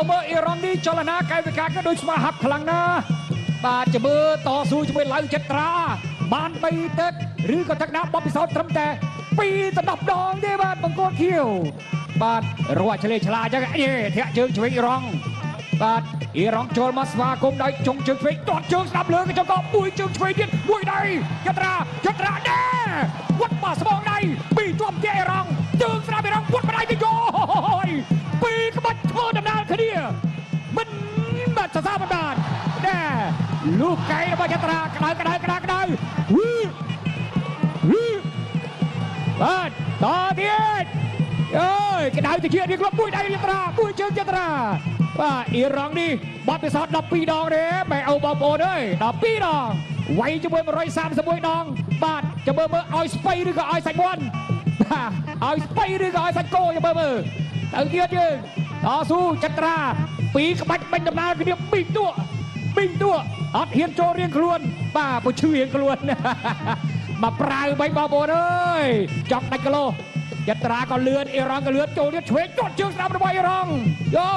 មើលអ៊ីរ៉ង់នេះចលនាកាយវិការក៏ដូចស្វាហាប់ខ្លាំងណាស់បាទ ចាំមើលតស៊ូជាមួយឡៅចិត្រាបាន3ទឹកឬក៏ទឹកណា បបពិសោធន៍ត្រឹមតែ2ទៅ10ដងទេបាទ បង្គោលខៀវបាទ រត់ឆ្លេឆ្លាអញ្ចឹង អេធាក់ជើងឆ្វេងអ៊ីរ៉ង់បាទ អ៊ីរ៉ង់ចូលមកស្វាគមន៍ដោយចុងជើងឆ្វេង ទាត់ជើងស្ដាប់លើកញ្ចក់ មួយជើងឆ្វេងទៀត មួយដៃចត្រា ចត្រាណែវត្តមកស្មងដៃពីរជាប់ទៀត អ៊ីរ៉ង់ជើងស្ដាប់ អ៊ីរ៉ង់វត្តម្ដាយទៅយោយពីរក្បាច់ធ្វើដំណើរគ្នាមិនបាទ សរសើរមិនបានណែ លូកែរបស់ចត្រាក្តៅក្តៅក្តៅក្តៅវីវីបាទ តទៀតអើយក្តៅទៅជានេះក្លុប មួយដៃចត្រា មួយជើងចត្រាបាទ អ៊ីរ៉ង់នេះបទពិសោធន៍12ដងទេបែអូបងប្អូនអើយ 12ដងវាយជាមួយ131ដងបាទ ចាំមើលមើលឲ្យស្បៃឬក៏ឲ្យសាច់មាន់បាទ ឲ្យស្បៃឬក៏ឲ្យសាច់គោ ចាំមើលមើលទៅទៀត យើងតស៊ូចត្រាពីរក្បាច់បាញ់ដំណើរគ្នា ពីរតួពីរតួអត់ហ៊ានចូលរៀងខ្លួនបាទ ពឈឺរៀងខ្លួនមកប្រាវបីបងប្អូនអើយ ចង់ដាច់គីឡូ ចត្រាក៏លឿន អ៊ីរ៉ង់ក៏លឿន ចូលទៀតឆ្វេង ទាត់ជើងស្ដាំរបស់អ៊ីរ៉ង់យោ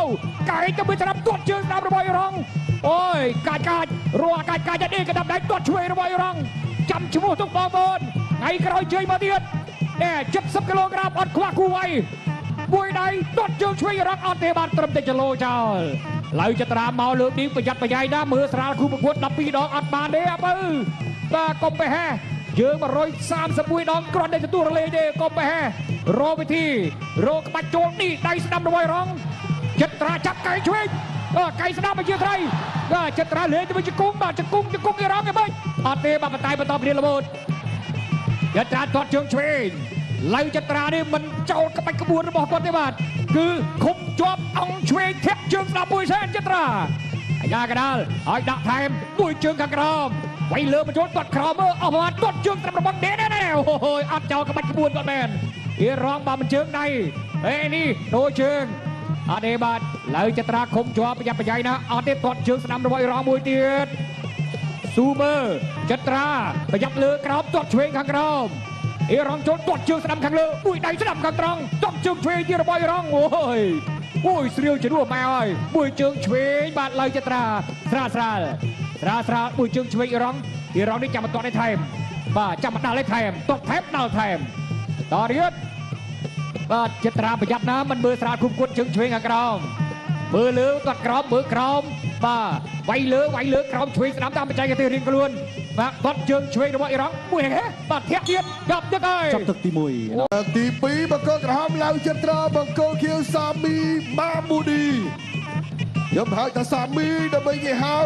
កែទៅមួយស្ដាំ ទាត់ជើងស្ដាំរបស់អ៊ីរ៉ង់ អូយកាច់កាច់រស់កាច់កាច់នេះក៏ដាប់ដៃ ទាត់ឆ្វេងរបស់អ៊ីរ៉ង់ ចាំឈ្មោះទុកបងប្អូន ថ្ងៃក្រោយជ័យមកទៀតណែ 70គីឡូក្រាមអត់ខ្វះគូអី មួយដៃទាត់ជើងឆ្វេងអ៊ីរ៉ង់អត់ទេបាទ ត្រឹមតែចលោចោលឡើយ ចត្រាមកលើកនេះប្រយ័ត្នប្រយែងណា មើលស្រាលគូប្រកួត12ដងអត់បានទេអាបើបាទ កុំប្រហែសយើង131ដងគ្រាន់តែទទួលរលេងទេ កុំប្រហែសរកវិធីរកក្បាច់ចូលនេះ ដៃស្ដាំរបស់អ៊ីរ៉ង់ ចិត្តត្រាចាប់កែងឆ្វេង កែងស្ដាំអជាត្រីបាទ ចិត្តត្រាលេងទៅវិញជង្គង់បាទ ជង្គង់ជង្គង់អ៊ីរ៉ង់ឯមិនអត់ទេបាទ បតែបន្តព្រាលបូត ចិត្តត្រាទាត់ជើងឆ្វេងឡៅ ចត្រានេះមិនចោលក្បាច់ក្បួនរបស់គាត់ទេបាទ គឺឃុំជាប់អង្គឆ្វេង ធាក់ជើងស្ដាប់មួយសែន ចត្រាអាញាកដាលឲ្យដាក់ថែមមួយជើងខាងក្រោម វាយលើបញ្ចូលទាត់ក្រោម មើលអស់ប្រមាណ ទាត់ជើងត្រឹមរបស់ដេណែ អូយអត់ចោលក្បាច់ក្បួនគាត់មែន អ៊ីរ៉ង់បាទ មិនជើងដៃអេនេះដូរជើងអត់ទេបាទ លើចត្រាឃុំជាប់ ប្រយ័ត្នប្រយែងណា អត់ទេ ទាត់ជើងស្ដាំរបស់អ៊ីរ៉ង់មួយទៀត ស៊ូមើចត្រាប្រយ័ត្នលើក្រោម ទាត់ឆ្វេងខាងក្រោម អ៊ីរ៉ង់ចូលទាត់ជើងស្ដាំខាងលើ មួយដៃស្ដាំខាងត្រង់ ទាត់ជើងឆ្វេងទៀតរបស់អ៊ីរ៉ង់ អូយអូយស្រាវជំនួសមកហើយ មួយជើងឆ្វេងបាទ លើចត្រាស្រាលស្រាលស្រាលស្រាល មួយជើងឆ្វេងអ៊ីរ៉ង់ អ៊ីរ៉ង់នេះចាំមកទាត់ឲ្យថែមបាទ ចាំមកដាល់ឲ្យថែម ទាត់ថែមដាល់ថែមតទៀតបាទ ចត្រាប្រយ័ត្នណា មិនមើលស្រាលគុំគួត ជើងឆ្វេងខាងក្រោម មើលលើទាត់ក្រោម មើលក្រោមបាទ វាយលើវាយលើក្រោមឆ្វេងស្ដាំតាមបច្ចេកទេសរៀងខ្លួនបាទ ទាត់ជើងឆ្វេងរបស់អ៊ីរ៉ង់មួយហេបាទ ធាក់ទៀតចាប់ទឹកហើយ ចាប់ទឹកទី1ទី2 បង្គោលក្រហមឡៅចិត្រា បង្គោលខៀវសាមីម៉ាមូឌី ខ្ញុំហៅថាសាមីដើម្បីគេហៅ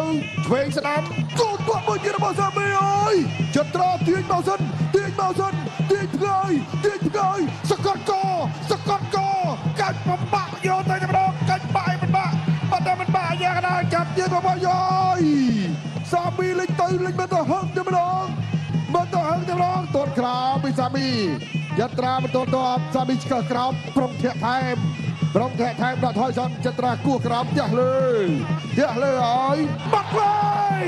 ឆ្វេងស្ដាំចូលទាត់មួយទៀតរបស់សាមី អើយចិត្រាទាញមកសិន ទាញមកសិន ទាញផ្កាយទាញផ្កាយ សកត់កសកត់កកាច់បំបាក់យកទៅតែម្ដង កាច់បាយមិនបាក់បាត់តែមិនបាក់យ៉ាងណា ចាប់ទៀតរបស់យយសាមីលេចទៅលេចមកទៅហឹងតែម្ដង មកទៅហឹងតែម្ដង ទាត់ក្រោមពីសាមី យត្រាបន្តតបសាមីឆ្កឹះក្រោម ប្រុងធាក់ថែម ប្រុងធាក់ថែម ដាក់ថយសិន ចត្រាគោះក្រោម ផ្ទះលើផ្ទះលើហើយបាត់ហើយ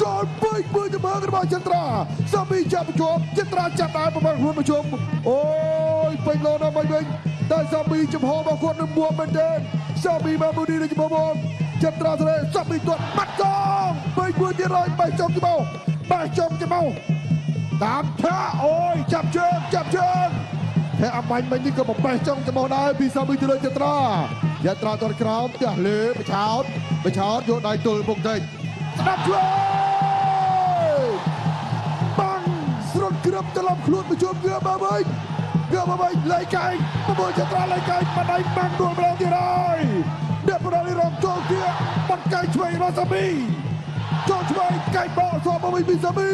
ចូលពេញមួយចំហរបស់ចត្រា សាមីចាប់ប្រជុំ ចត្រាចាប់ដែរ ប្រហែលខ្លួនប្រជុំ អូយពេញលោដល់វិញវិញ តែសាមីចំហរបស់គាត់នឹងមួមែនទេ សាមីម៉ាមូឌីនឹងចំហមកចត្រាសេរី សាមីទាត់បាត់កងពេញមួយទៀតហើយ បេះចុងច្បោបេះចុងច្បោតាមថាអូយចាប់ជើងចាប់ជើងតែអំបញ្ញមិញនេះក៏បេះចុងច្បោដែរពីសាមីទៅលើចត្រា យត្រាទាត់ក្រោមផ្ទះលើបឆោតបឆោតយកដៃទល់មុខតិច ស្ដាប់ជួយបាំងស្រុតក្រឹបត្រឡប់ខ្លួនមកជួបងើបមកវិញ ងើបមកវិញលៃកែងបបចត្រាលៃកែងបណ្ដៃបាំងដួលម្ដងទៀតហើយ អ្នកបដលរងចូលទៀតបាត់កែងឆ្វេងរបស់សាមី ចូលឆ្វេងកែងបកសបមកវិញពីសាមី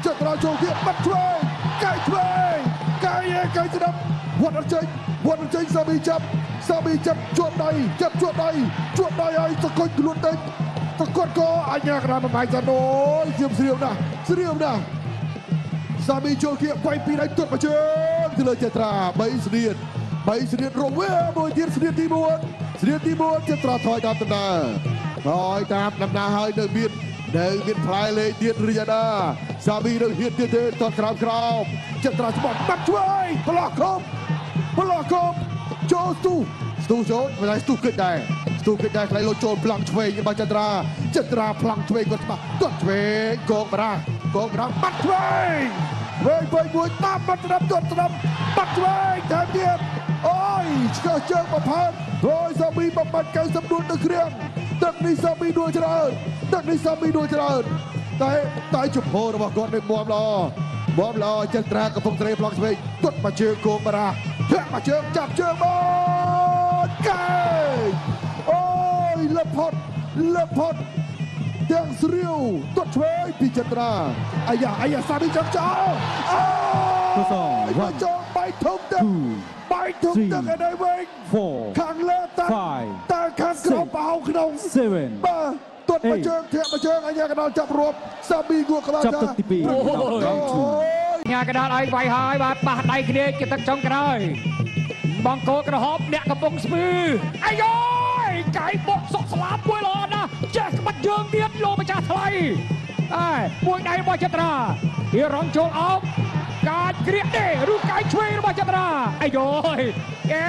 ចត្រាចូលទៀតបាត់ឆ្វេងកែងឆ្វេងកែងកែងស្ដាប់វត្តអត់ចេញវត្តអត់ចេញ សាមីចាប់សាមីចាប់ជាប់ដៃចាប់ជាប់ដៃជាប់ដៃហើយសកុញខ្លួនតិចសកត់កអញ្ញាកណ្ដាលបំផាយសិន អូយស្រៀមស្រៀមណាស់ស្រៀមណាស់ សាមីចូលគៀវាយពីដៃទាត់មកជើងទៅលើចត្រា 3ស្នៀត3ស្នៀតរវាមួយទៀត ស្នៀតទី4 ស្នៀតទី4 ចត្រាថយតាមដំណើរថយតាមដំណើរហើយ នៅមាននៅមានផ្លែលេខទៀតរិយាដា សាមីនៅហ៊ានទៀតទេ ទាត់ក្រោមក្រោម ចត្រាស្បត់បាត់ឆ្វេងប្រឡោះខំប្រឡោះខំចូលស្ទុះ ស្ទុះចូលមិនដែរស្ទុះគិតដែរស្ទុះគិតដែរខ្លៃលោចូលប្លង់ឆ្វេងរបស់ចន្ទ្រាចន្ទ្រាប្លង់ឆ្វេងគាត់ច្បាស់គាត់ឆ្វេងកងបារ៉ាកងបារ៉ាបាត់ឆ្វេងវែងវែងមួយតាមបាត់ស្ដាប់ទាត់ស្ដាប់បាត់ឆ្វេងថែមទៀតអូយឆ្កឹះជើងបំផានរយសាមីបំបាត់94ទៅគ្រៀងទឹកនេះសាមីដួលច្រើនទឹកនេះសាមីដួលច្រើនតែជំហររបស់គាត់នៅមាំល្អមាំល្អចន្ទ្រាកំពុងត្រេប្លង់ឆ្វេងទាត់មកជើងកងបារ៉ាធាក់មកជើងចាប់ជើងមកកែអូយលផុតលផុតទាំងស្រាវទាត់ឆ្វេងពីចន្ទ្រាអាយ៉ាអាយ៉ាសាមីចាប់ចោលអូយចូលបាយធំទឹកបាយធំទឹកឯនេះវិញខាងលើតាតាខាងក្រោមប្រហោងក្នុងបាទទាត់មកជើងធាក់មកជើងអាយ៉ាកណ្ដាលចាប់រាប់សាមីគួរក្បាលចាប់ទឹកទី2 ញ៉ាកណ្ដាលឲ្យវាយហើយបាទប៉ះដៃគ្នាជាទឹកចុងក្រោយបង្គោលក្រហមអ្នកកំពុងស្ពឺអាយយកាយបុកសុកស្លាប់មួយល្អណាស់ចេះក្បាច់យើងទៀតលោកម្ចាស់ថ្លៃអើមួយដៃរបស់ចត្រាអ៊ីរ៉ង់ចូលអោបកាចក្រៀកទេឬកាយឆ្វេងរបស់ចត្រាអាយយអេ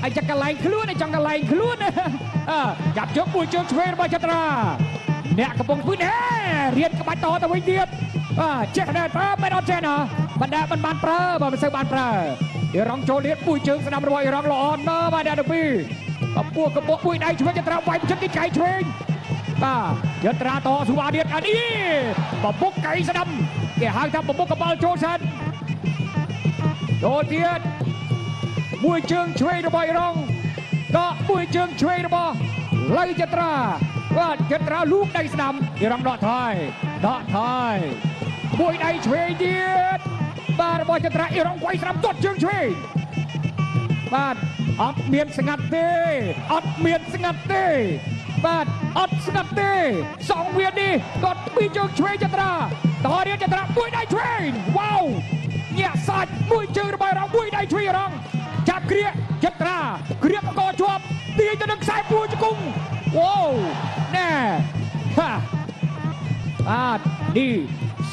អាយកន្លែងខ្លួនអាចង់កន្លែងខ្លួនអើចាប់ជើងមួយជើងឆ្វេងរបស់ចត្រាអ្នកកំពុងស្ពឺណែរៀនក្បាច់តទៅវិញទៀតបាទចេះដែរតើមិនអត់ចេះណាបណ្ដាមិនបានប្រើបើមិនសូវបានប្រើអ៊ីរ៉ង់ចូលទៀតមួយជើងស្ដាំរបស់អ៊ីរ៉ង់ល្អណាស់បាទអ្នកទាំងពីរកម្ពស់កម្ពស់មួយដៃឆ្វេងចត្រាវាយជិតទីកៃឆ្វេងបាទចត្រាតស៊ូអាទៀតអានេះបបុកកៃស្ដាំគេហៅថាបបុកកបល់ចូលសិនចូលទៀតមួយជើងឆ្វេងរបស់អ៊ីរ៉ង់ដកមួយជើងឆ្វេងរបស់លៃចត្រាបាទចត្រាលូកដៃស្ដាំអ៊ីរ៉ង់ដកថយដកថយមួយដៃឆ្វេងទៀតបាទរបស់ចត្រាអ៊ីរ៉ង់វាយស្ដាំទាត់ជើងឆ្វេងបាទអត់មានស្ងាត់ទេអត់មានស្ងាត់ទេបាទអត់ស្ងាត់ទេសងវៀននេះគាត់ពីជើងឆ្វេងចត្រាតរៀនចត្រាមួយដៃឆ្វេងវ៉ាវញាក់សាច់មួយជើងរបស់អ៊ីរ៉ង់មួយដៃឆ្វេងអ៊ីរ៉ង់ចាប់គ្រាចត្រាគ្រាកកជាប់ទាញទៅនឹងខ្សែពួរជង្គង់វ៉ាវណែហាបាទនេះ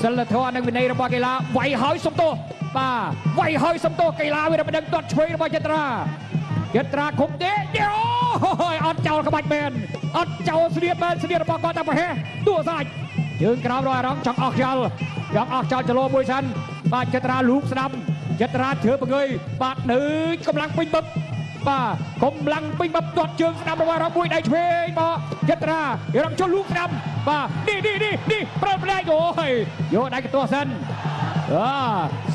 សិលធម៌និងវិន័យរបស់កីឡាវាយហើយសុំទោសបាទវាយហើយសុំទោសកីឡាវាមិនដឹងទាត់ឆ្វេងរបស់ចត្រាចត្រាគុំទេអូយអត់ចោលក្បាច់មែនអត់ចោលស្នៀតមែនស្នៀតរបស់គាត់តែប្រហែសតួសាច់ជើងក្រោមរយអារម្មណ៍ចង់អស់ខ្យល់ចង់អស់ខ្យល់ចលោមួយសិនបាទចត្រាលូកស្ដាំចត្រាធ្វើបង្ើយបាទនៅកម្លាំងពេញបឹបបាទកម្លាំងពេញបឹបទាត់ជើងស្ដាំរបស់អារម្មណ៍មួយដៃឆ្វេងបាទចត្រាអារម្មណ៍ចូលលូកស្ដាំបាទនេះនេះនេះនេះប្រើផ្នែកអូយយកដៃកន្ទាស់សិនអើ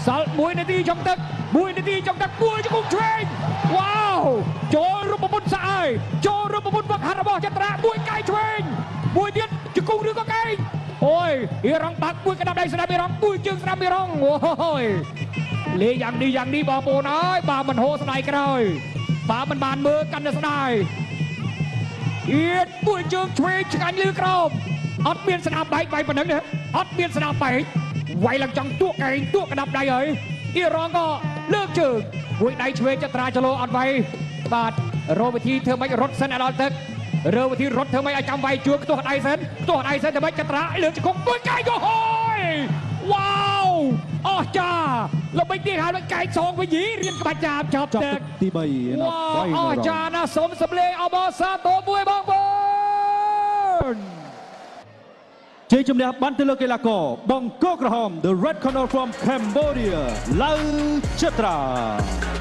សល់1នាទីចុងទឹក1នាទីចុងទឹកមួយជង្គង់ឆ្វេងវ៉ាវចូលរូបមន្តស្អើយចូលរូបមន្តវឹកហាត់របស់ចត្រាមួយកាយឆ្វេងមួយទៀតជង្គង់ឬក៏កែងអូយអ៊ីរ៉ង់បាក់មួយកណ្ដាប់ដៃស្ដាំអ៊ីរ៉ង់មួយជើងស្ដាំអ៊ីរ៉ង់អូយលេយ៉ាងនេះយ៉ាងនេះបងប្អូនអើយបើមិនហូរស្ដាយក្រោយបើមិនបានមើលកាន់តែស្ដាយអៀតមួយជើងឆ្វេងឆ្ងាញ់លឺក្រោមអត់មានស្នាមបែកបែកប៉ុណ្ណឹងទេអត់មានស្នាមបែកវាយឡើងចង់ទក់កែងទក់កណ្ដាប់ដៃហើយអ៊ីរ៉ង់ក៏លើកជើងមួយដៃឆ្វេងចត្រាចលោអត់វាយបាទរកវិធីធ្វើម៉េចរត់សិនឲ្យដល់ទឹករកវិធីរត់ធ្វើម៉េចឲ្យចាំវាយជួខ្ទាស់ដៃសិនខ្ទាស់ដៃសិនធ្វើម៉េចចត្រាលើកជង្គង់មួយកែងអូយវ៉ាវអស្ចារ្យល្បិចទៀតហើយកែងសងវិញយីរៀនក្បាច់ចាមចប់ទឹកទី3 វ៉ាវអស្ចារ្យណាស់សូមសម្លេងអបអរសាទរមួយបងប្អូនជ័យជំនះបានទៅលើកីឡាករបង្គោលក្រហម The Red Corner from Cambodia ឡៅចត្រា។